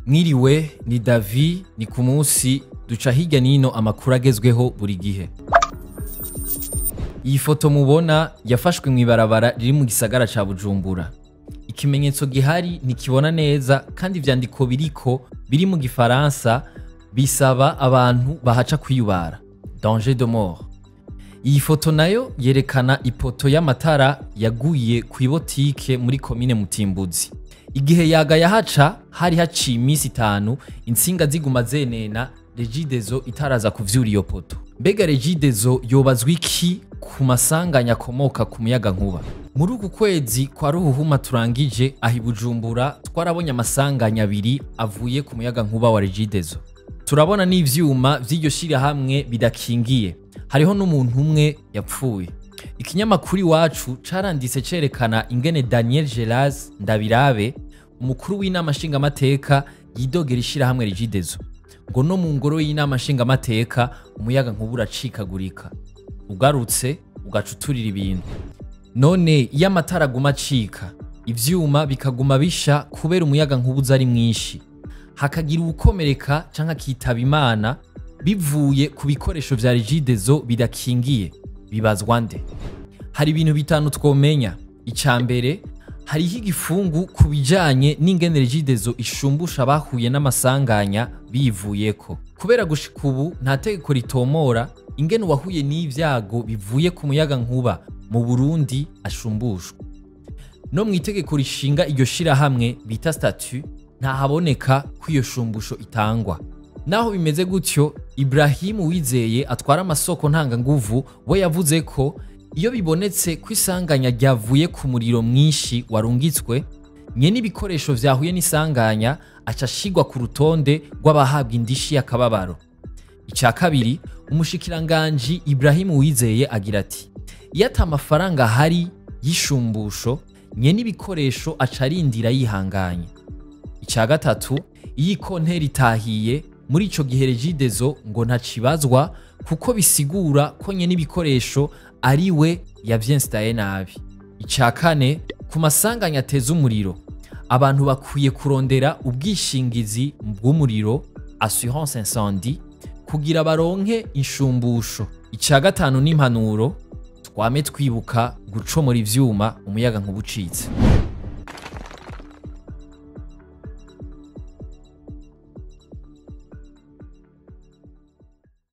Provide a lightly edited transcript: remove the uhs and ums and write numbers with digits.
Mwiriwe, ni Davi, ni ku munsi duca hirya nino amakuru agezweho buri gihe. Iyi foto mubona yafashwe mw'ibarabara riri mu gisagara ca Bujumbura. Ikimenyetso gihari ntikibona neza kandi ivyandiko biriko biri mu gifaransa bisaba abantu bahaca kwiyubara. Danger de mort. Iyi foto nayo yerekana ipoto y'amatara yaguye kw'ibotike muri komine Mutimbuzi. Igihe yaga yahaca hari haciye iminsi 5 intsinga ziguma zenena, Regideso itaraza kuvyura iyo poto. Mbega Regideso yobazwa iki ku masanganya akomoka ku muyaga nkuba? Muri uku kwezi kwa ruhuhuma turangije aho i Bujumbura twarabonye amasanganya abiri avuye ku muyaga nkuba wa Regideso. Turabona n'ivyuma vy'iryo shirahamwe bidakingiye. Hariho n'umuntu umwe yapfuye. Ikinyamakuru Iwacu caranditse cerekana ingene Daniel Gelas Ndabirabe, umukuru w'inama nshingamateka, yidogera ishirahamwe Regideso ngo no mu ngoro y'inama nshingamateka umuyaga nkuba uracikagurika, ugarutse ugaca uturira ibintu. None iyo amatara aguma acika, ivyuma bikaguma bisha kubera umuyaga nkuba uza ari mwinshi, hakagira uwukomereka canke akitaba Imana bivuye ku bikoresho vya Regideso bidakingiye, bibazwa nde? Hari ibintu bitanu twomenya. Ica mbere, hariho igifungu ku bijanye n'ingene Regideso ishumbusha abahuye n'amasanganya bivuyeko. Kubera gushika ubu nta tegeko ritomora ingene uwahuye n'ivyago bivuye ku muyaga nkuba mu Burundi ashumbushwa. No mw'itegeko rishinga iryo shirahamwe bita statut ntahaboneka ko iyo shumbusho itangwa. Naho bimeze gutyo, Ibrahim Uwizeye atwara amasoko ntanganguvu we yavuze ko iyo bibonetse ko isanganya ryavuye ku muriro mwinshi warungitswe, nyene ibikoresho vyahuye n'isanganya aca ashigwa ku rutonde rw'abahabwa indishi y'akababaro. Ica kabiri, umushikiranganji Ibrahim Uwizeye agira ati: iyo ata mafaranga ahari y'ishumbusho, nyene ibikoresho aca arindira yihanganye. Ica gatatu, iyo ikonteri itahiye muri ico gihe Regideso ngo ntacibazwa kuko bisigura ko nyene ibikoresho ari we yavyinstaye nabi. Ica kane, ku masanganya ateza umuriro, abantu bakwiye kurondera ubwishingizi bw'umuriro, assurance incendie, kugira baronke inshumbusho. Ica gatanu n'impanuro, twame twibuka gucomora ivyuma umuyaga nkuba ucitse.